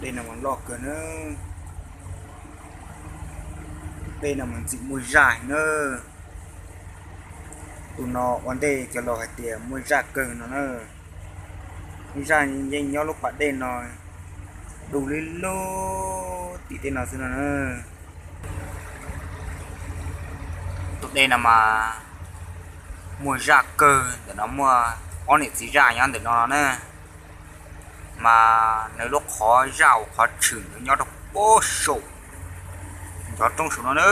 Dej no mas loj kawg na. Dej no mas ntxim muaj zaj heev na. Tus no ua ntej cov laus hais tias muaj zaj kawg no na. Muaj zaj yeej nyob lub pas dej no, du lug lug tim tej no xwb no na. Tus dej no mas muaj zaj kawg, ntawm no muaj ob niam txiv zaj nyob ntawm no na. Mas nws lub qhov zaj uas qhov tshwm ntawd nyob rau puag saum, nrov roob saum no na.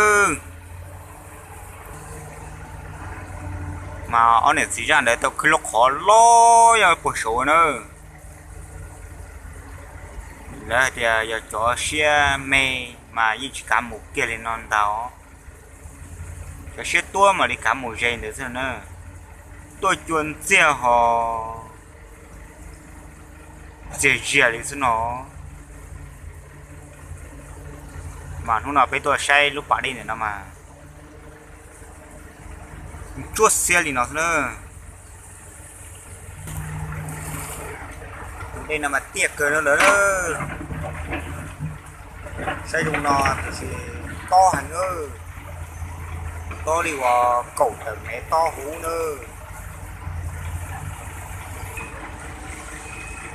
Mas ob niam txiv zaj ntawd tau khwb lub qhov loj nyob puag saud na. Lawv hais tias yog cov siab me mas yeej tsis kav mus kiag li no ntag. Cov siab tuab mam li kav mus ze ntawd xwb na. Tuaj cua ntxiag ho txias zias li xwb no. Mas hnub no peb tuaj saib lub pas dej ntawm no mas tsuab xiab li no xwb na. Tus dej no mas tiaj kawg no lawm. Saib zoo no tiam sis tob heev na. Tob li uas kaum tawm mev tob huv na.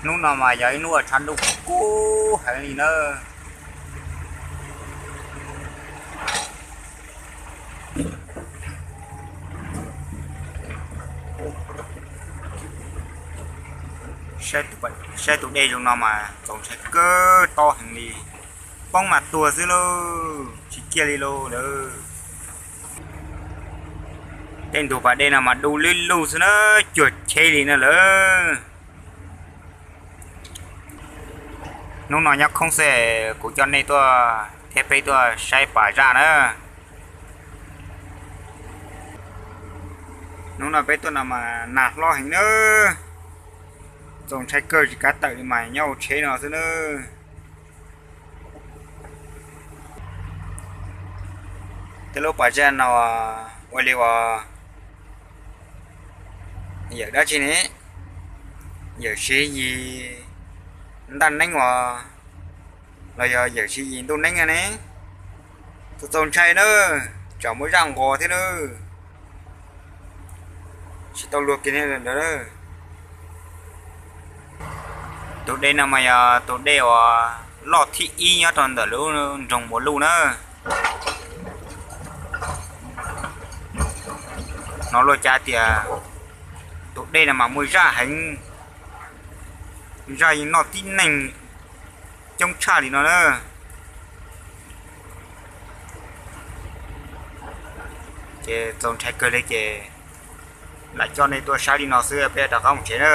Hnub no mas yog ib hnub uas tshav ntuj kub heev li na. Saib tus dej zoo no mas txaus ntshai kawg, tob heev li. Poob mas tuag xwb lauj, tsis kiag li lauj lawm. Tej ntug pas dej no mas du lug lug xwb na, cuag cheb li na lawm. Hnub no nyob khoob xwb, kuv coj nej tuaj thiab peb tuaj saib pas zaj na. Hnub no peb tuaj no mas nag hlob heev na. Txaus ntshai kawg, tsis kav tawm li mas nyob hauv tsheb no xwb na. Tej lub pas zaj no ua li uas yawm dab tsi ne, yawm Siv Yis ntaj neeb uas los yog yawm Siv Yis ntuj neeb ne. Txaus txaus ntshai na, tsam muaj zaj nqos thiab na. Tsis tau luag kiag ntawd. Tus dej no mas yog tus dej uas loj thib ib nyob rau ntawm lub nroog Muas Luj na. Hnov luag cav tias tus dej no mas muaj zaj heev, zaj yeej noj tib neeg coob tshaj li no na. Ces txaus ntshai kawg li ces lam coj nej tuaj saib li no xwb, peb rov qab mus tsev na.